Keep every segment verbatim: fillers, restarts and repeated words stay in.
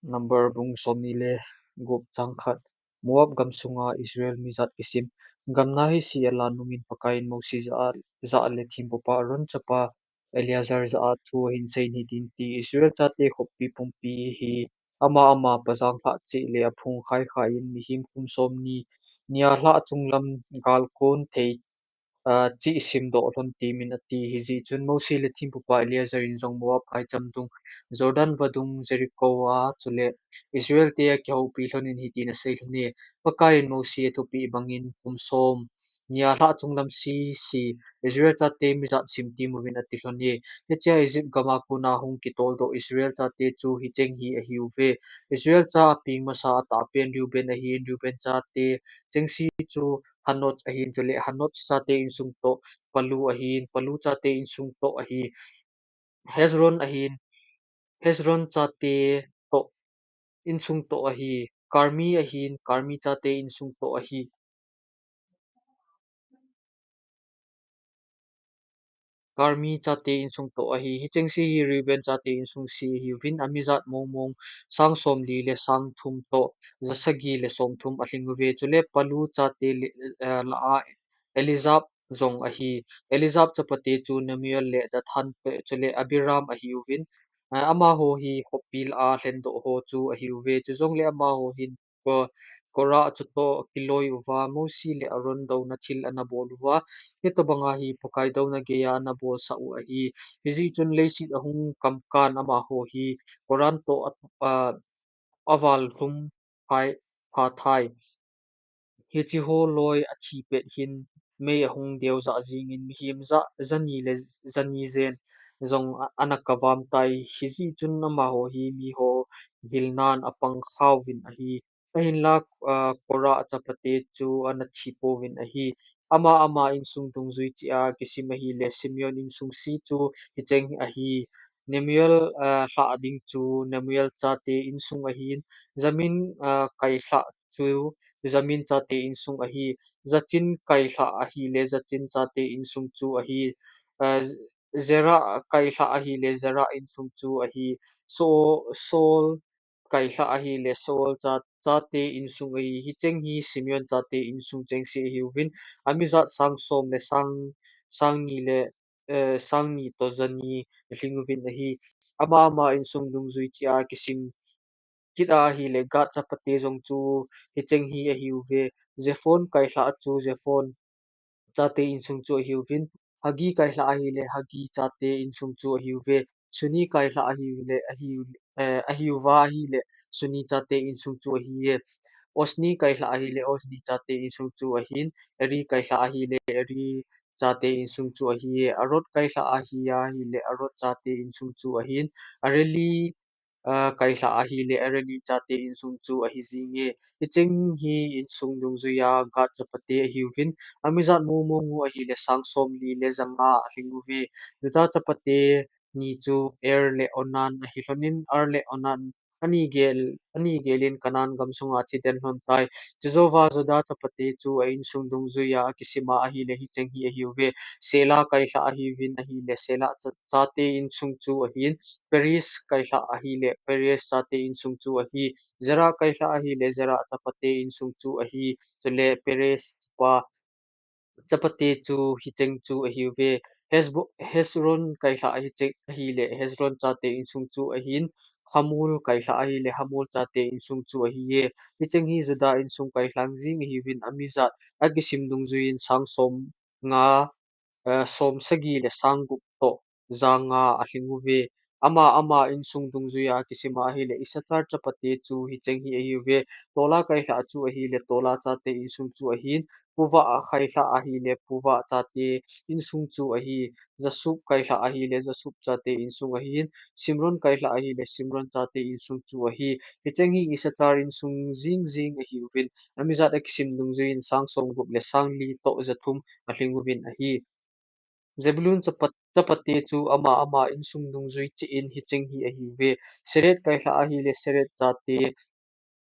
Number bung somni le gup chang khat. Moab gam sunga Israel mi jat kisim. Gamna hi si a lan nungin Pakaiyin Mosi jah a, jah le thempupa Aaron chapa Eleazar jah a thu ahin seiyin hitin ati, Israel chate khoppi pumpi hi ama ama pajang lhah cheh le aphung khai khai in mihem kum somni nia lhah chunglam gal kon thei, ah, cheh simdoh lhon temin ati. Hijeh chun Mosi le thempupa Eleazar in jong Moab phaicham dung, Jordan vadung Jericho a chule Israel te akihoupi lhonin hitin asei lhon e, Pakaiyin Mosi athupeh bangin kum som nia lhah chunglam sese Israel chate mi jat sim temuvin ati lhon e. Hichea Egypt gama kona hung kitoldoh Israel chate chu hicheng hi ahiuve. Israel cha apeng masa atahpen Reuben ahin, Reuben chate chengse chu Hanoch ahin, chule Hanoch chate insung toh Palu ahin, Palu chate insung toh ahi Hezron ahin, Hezron chate toh insung toh ahi Karmi ahin, Karmi chate insung toh ahi Karmi chate insung toh ahi. Hichengse hi Reuben chate insung se ahiuvin, ami jat mong mong sang somli le sang thum toh jasagi le somthum alhinguve. Chule Palu chate le, eh, lah a Eliab jong ahi. Eliab chapate chu Nemuel le Dathan, chule Abiram ahiuvin, eh, amaho hi khoppi lah a lhendoh ho chu ahiuve. Chujongle amaho hin Ko-, Korah chutoh kiloi uva, Mosi le Aaron douna thil anabol uva, hitobanga hi Pakai douna geiya anabolsah u ahi. Hijeh chun leiset ahung kamkan amaho hi Koran toh a, a, aval lhum phai, pha thai. Hicheho loi athi pet hin mei ahung deuja jingin mihem ja, jani le jani jen jong a, ana kavam tai. Hijeh chun amaho hi miho hilnan apang khauvin ahi. Ahinla, ah, Korah chapate chu ana thi pouvin ahi. Ama ama insung dungjui cheh a kisim ahile Simeon insung se chu hicheng ahi. Nemuel, ah, lhah ding chu Nemuel chate insung ahin. Jamin, ah, kailhah chu Jamin chate insung ahi. Jachin kailhah ahile Jachin chate insung chu ahi. Ah, Zerah kailhah ahile Zerah insung chu ahi. So, Saul kailhah ahile Saul cha, chate insung ahi. Hicheng hi Simeon chate insung chengse ahiuvin. Ami jat sang som le sang, sang ni le, eh, sang ni toh jani alhinguvin ahi. Ama ama insung dungjui cheh a kisim kit ahile Gad chapate jong chu hicheng hi ahiuve. Zephon kailhah chu Zephon chate insung chu ahiuvin. Haggi kailhah ahile Haggi chate insung chu ahiuve. Shuni kailhah ahile ahi, eh, ahiuva ahile Shuni chate insung chu ahiye. Ozni kailhah ahile Ozni chate insung chu ahin. Eri kailhah ahile Eri chate insung chu ahiye. Arod kailhah ahi ahile Arod chate insung chu ahin. Areli, ah, kailhah ahile Areli chate insung chu ahi jinge. Hicheng hi insung dungjuia Gad chapate ahiuvin. Ami jat mong mong u ahile sang somli le janga alhinguve. Judah chapate ni chu Er le Onan ahi lhonin, Er le Onan ani gel, ani gelin Canaan gam sunga thiden lhon tai. Chujouva Judah chapate chu a insung dungjuia akisima ahile hicheng hi ahiuve. Sela kailhah ahiuvin ahile Sela cha, chate insung chu ahin. Perez kailhah ahile Perez chate insung chu ahi. Zerah kailhah ahile Zerah chapate insung chu ahi. Chule Perez chapa chapate chu hicheng chu ahiuve. Hezbo-, Hezron kailhah hicheng ahile Hezron chate insung chu ahin. Hamul kailhah ahile Hamul chate insung chu ahiye. Hicheng hi Judah insung kailhang jing ahiuvin ami jat akisim dungjuiyin sang som nga, eh, som sagi le sang gup toh janga alhinguve. Ama ama insung dungjuia akisima ahile Issachar chapate chu hicheng hi ahiuve. Tola kailhah chu ahile Tola chate insung chu ahin. Puvah kailhah ahile Puvah chate insung chu ahi. Jasub kailhah ahile Jasub chate insung ahin. Simron kailhah ahile Simron chate insung chu ahi. Hicheng hi Issachar insung jing jing ahiuvin. Ami jat akisim dungjuiyin sang som gup le sang li toh jathum alhinguvin ahi. Zebulun chapa-, chapate chu ama ama insung dungjui cheh in hicheng hi ahiuve. Sered kailhah ahile Sered chate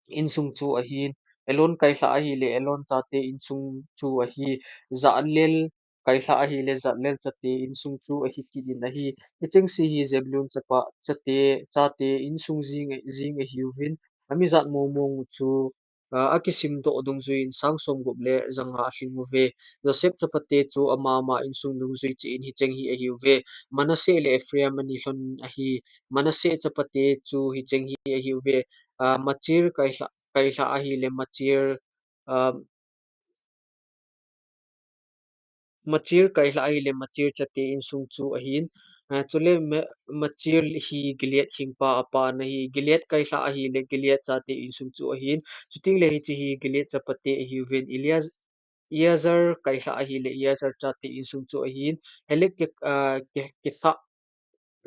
insung chu ahin. Elon kailhah ahile Elon chate insung chu ahi. Jaalel kailhah ahile Jahleel chate insung chu ahi kit in ahi. Hicheng se hi Zebulun chapa, chate, chate insung jing, jing ahiuvin, amijat mong mong u chu, ah, akisim doh dungjuiyin sang somgup le janga alhing uve. Joseph chapate chu ama ama insung dungjui cheh in hicheng hi ahiuve. Manasseh le Ephraim ani lhon ahi. Manasseh chapate chu hicheng hi ahiuve. Ah, Machir kailhah, kailhah ahile Machir, ah, Machir kailhah ahile Machir chate insung chu ahin. Ah, chule Ma-, Machir hi Gilead lhingpa apa ana hi. Gilead kailhah ahile Gilead chate insung chu ahin. Chutengle hiche hi Gilead chapate ahiuvin. Eliaz-, Eliezer kailhah ahile Eliezer chate insung chu ahin. Helek ke-, ah, ke-, kithah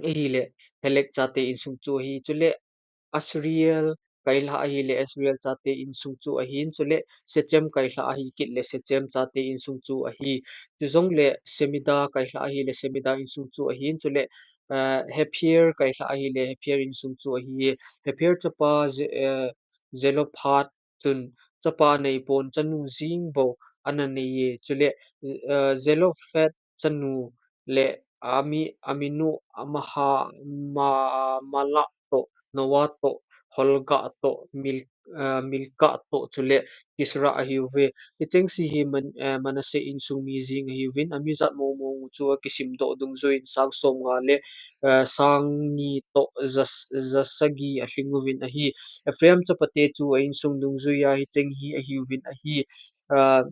ahile Helek chate insung chu ahi. Chule Asriel kailhah ahile Asriel chate insung chu ahin. Chule Sechem kailhah ahi kit le Sechem chate insung chu ahi. Chujongle Semida kailhah ahile Semida insung chu ahin. Chule, eh, Hepher kailhah ahile Hepher insung chu ahi. Hepher chapa Ze-, eh, Zelophehad chun chapa neipon chanu jing bou ana neiye. Chule, eh, Zelophehad chanu le ami, aminu, amaha, Ma-, Mahlah toh, Noah toh, Hoglah toh, Mil-, eh, Milcah toh, chule Tirzah ahiuve. Hicheng se hi Man-, eh, Manasseh insung mi jing ahiuvin, amijat mong mong u chu akisim doh dungjuiyin sang somnga le, eh, sang ni toh jas-, jasagi alhing uvin ahi. Ephraim chapate chu a insung dungjuiya hicheng hi ahiuvin ahi. Ah,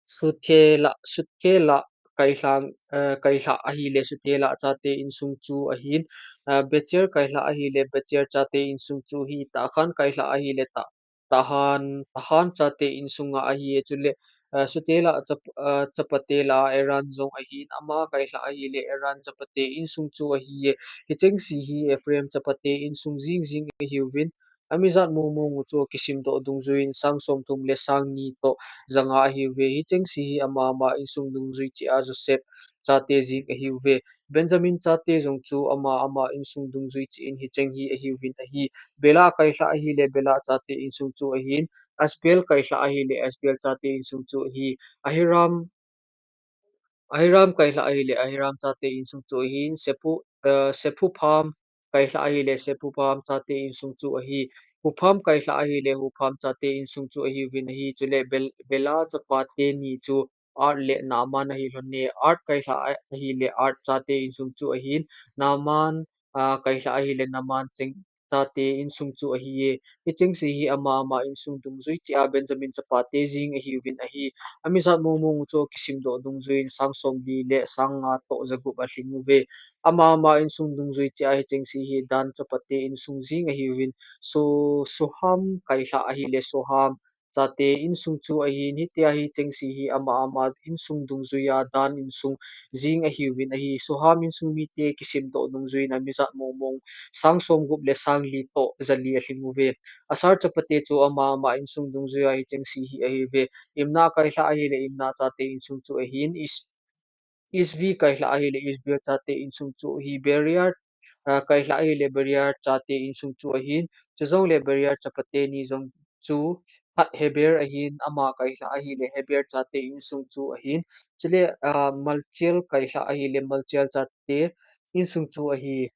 Shuthelah, Shuthelah kailhah, eh, kailhah ahile Shuthelah chate insung chu ahin. Ah, Becher kailhah ahile Becher chate insung chu ahi. Tahan kailhah ahile Ta-, Tahan, Tahan chate insunga ahi. Chule, ah, Shuthelah chap-, ah, chapate lah a Eran jong ahin. Ama kailhah ahile Eran chapate insung chu ahi. Hicheng se hi Ephraim chapate insung jing jing ahiuvin, amijat mong mong u chu akisim doh dungjuiyin sang somthum le sang ni toh janga ahiuve. Hicheng se hi ama ama insung dungjui cheh a Joseph chate jing ahiuve. Benjamin chate jong chu ama ama insung dungjui cheh in hicheng hi ahiuvin ahi. Bela kailhah ahile Bela chate insung chu ahin. Asbel kailhah ahile Asbel chate insung chu ahi. Ahiram Ahiram kailhah ahile Ahiram chate insung chu ahin. Sephu-, eh, Sephupham kailhah ahile Sephupham chate insung chu ahi. Hupham kailhah ahile Hupham chate insung chu ahiuvin ahi. Chule Bel-, Bela chapate ni chu Ard le Naaman ahi lhon e. Ard kailhah a-, ahile Ard chate insung chu ahin. Naaman, ah, kailhah ahile Naaman cheng chate insung chu ahiye. Hicheng se hi ama ama insung dungjui cheh a Benjamin chapate jing ahiuvin ahi. Amijat mong mong u chu akisim doh dungjuiyin sang somli le sang nga toh jagup alhing uve. Ama ama insung dungjui cheh a hicheng se hi Dan chapate insung jing ahiuvin. Su-, Suham kailhah ahile Suham chate insung chu ahin. Hitia hicheng se hi ama ama insung dungjuiya Dan insung jing ahiuvin ahi. Suham insung mite kisim doh dungjuiyin amijat mong mong sang somgup le sang li toh jali alhing uve. Asar chapate chu ama ama insung dungjuiya hicheng se hi ahiuve. Imnah kailhah ahile Imnah chate insung chu ahin. Is-, Isvi kailhah ahile Isvi chate insung chu ahi. Beria, ah, kailhah ahile Beria chate insung chu ahin. Chujongle Beria chapate ni jong chu khat Heber ahin, ama kailhah ahile Heber chate insung chu ahin. Chule, ah, Malchiel kailhah ahile Malchiel chate insung chu ahi.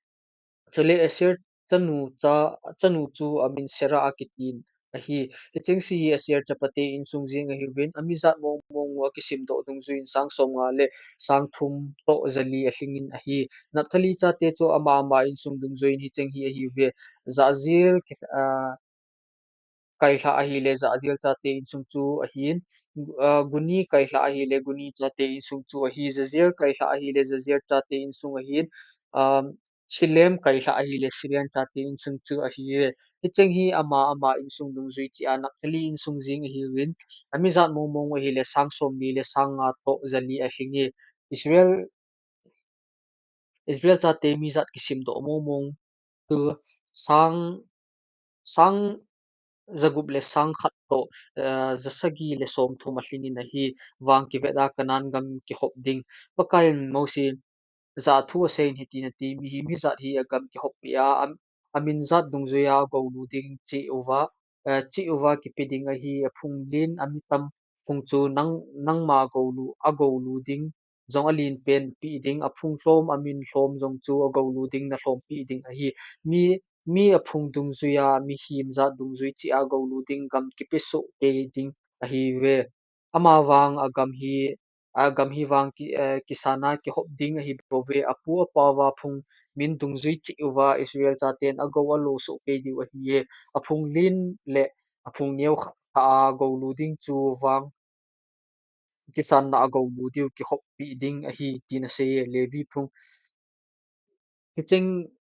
Chule Asher chanu cha, chanu chu amin Serah akitin ahi. Hicheng se hi Asher chapate insung jing ahiuvin, amijat mong mong u akisim doh dungjuiyin sang somnga le sang thum toh jali alhingin ahi. Naphtali chate chu ama ama insung dungjuiyin hicheng hi ahiuve. Jaziel ki-, ah, kailhah ahile Jaziel chate insung chu ahin. Ah, Guni kailhah ahile Guni chate insung chu ahi. Jazer kailhah ahile Jazer chate insung ahin. Um, Shillem kailhah ahile Shillem chate insung chu ahi. Hicheng hi ama ama insung dungjui cheh a Naphtali insung jing ahiuvin, amijat mong mong u ahile sang somli le sang nga toh jali alhinge. Israel, Israel chate mijat kisim doh mong mong chu sang, sang jagup le sang khat toh, eh, jasagi le somthum alhingin ahi. Vang kivet a Canaan gam kihop ding. Pakaiyin Mose jah a thu aseiyin hitin ati, mihem mijat hi agam kihoppi a, am-, amin jat dungjuiya agoulu ding cheh uva, eh, cheh uva kipe ding ahi. Aphung lin, ami tam, phung chu nang, nangma golu, agolu ding jong alen pen peh ding, aphung lhom, amin lhom jong chu agolu ding, nalhom peh ding ahi. Mi, mi aphung dungjuia, mihem jat dungjui cheh a golu ding gam kipesoh kei ding ahiuve. Amavang agam hi, agam hi vang ki, eh, kisana kihop ding ahibouve. Apu apauva phung min dungjui cheh uva Israel chaten agou alo soh kei diu ahiye. Aphung len le aphung neo khat a golu ding chu vang kisanna a golu diu kihop peh ding ahi, tin aseiye. Levi phung. Hicheng,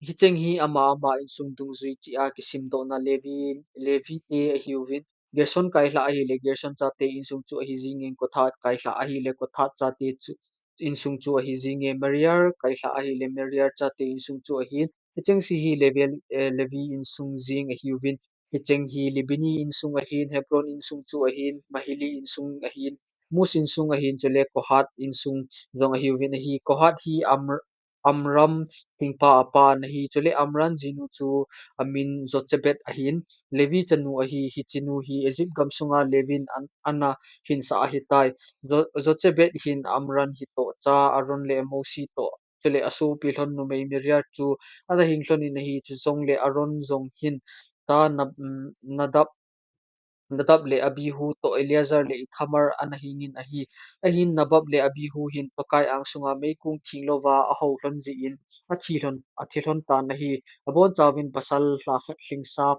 hicheng hi ama ama insung dungjui cheh a kisimdohna Levi, Levi te ahiuvin. Gerson kailhah ahile Gerson chate insung chu ahi jinge, Kohath kailhah ahile Kohath chate chu insung chu ahi jinge, Merari kailhah ahile Merari chate insung chu ahin. Hicheng se hi Levi, eh, Levi insung jeng ahiuvin. Hicheng hi Libni insung ahin, Hebron insung chu ahin, Mahli insung ahin, Mush insung ahin, chule Kohath insung jong ahiuvin ahi. Kohath hi Amr-, Amram thingpa apa ana hi, chule Amram jinu chu amin Jochebed ahin, Levi chanu ahi. Hichenu hi Egypt gamsunga Levin an, ana hinsah ahitai. Jo-, Jochebed hin Amram hitoh cha Aaron le Mose toh, chule asopi lhon numei Miriam chu ana hing lhonin ahi. Chujongle Aaron jong hin cha Na-, mm, Nadab, Nadab le Abihu toh Eleazar le Ithamar ana hingin ahi. Ahin Nadab le Abihu hin Pakai angsunga meikong theng louva ahou lhon jeh in athi lhon, athi lhon tan ahi. Abonchauvin pasal lha khat lhingsa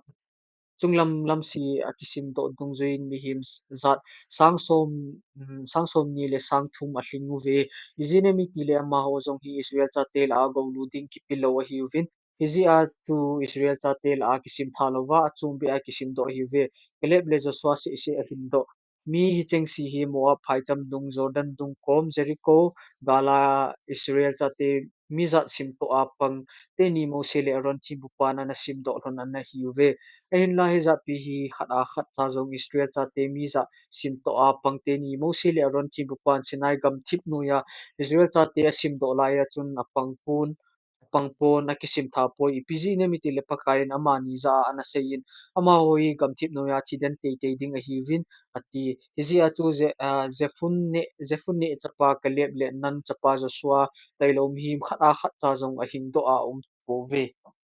chunglam lamse akisimdoh dungjuiyin mihem s-, jat sang som, mm, sang somni le sang thum alhing uve. Ijeh inem itile amaho jong hi Israel chate lah a golu ding kipelou ahiuvin. Hijeh a chu Israel chate lah a kisim tha louva, achom beh a kisimdoh ahiuve. Caleb le Joshua seh seh ahindoh. Mi hicheng se hi Moab phaicham dung, Jordan dung kom, Jericho gal a Israel chate mi jat simtoh a pang teni Mose le Aaron thempupan ana simdoh lhon ana hiuve. Ahinla hijat pi hi khat a khat cha jong Israel chate mi jat simtoh a pang teni Mose le Aaron thempupan Sinai gamthip noiya Israel chate asimdoh laiya chun apang pon, apang pon, akisim tha poi. Ipi jeh inem itile Pakaiyin amani jah a ana seiyin, amaho hi gamthip noiya thiden teitei ding ahiuvin, ati. Hijeh a chu Je-, ah, Jephunne, Jephunne chapa Caleb le Nun chapa Joshua tailou mihem khat a khat cha jong ahingdoh a aum pouve.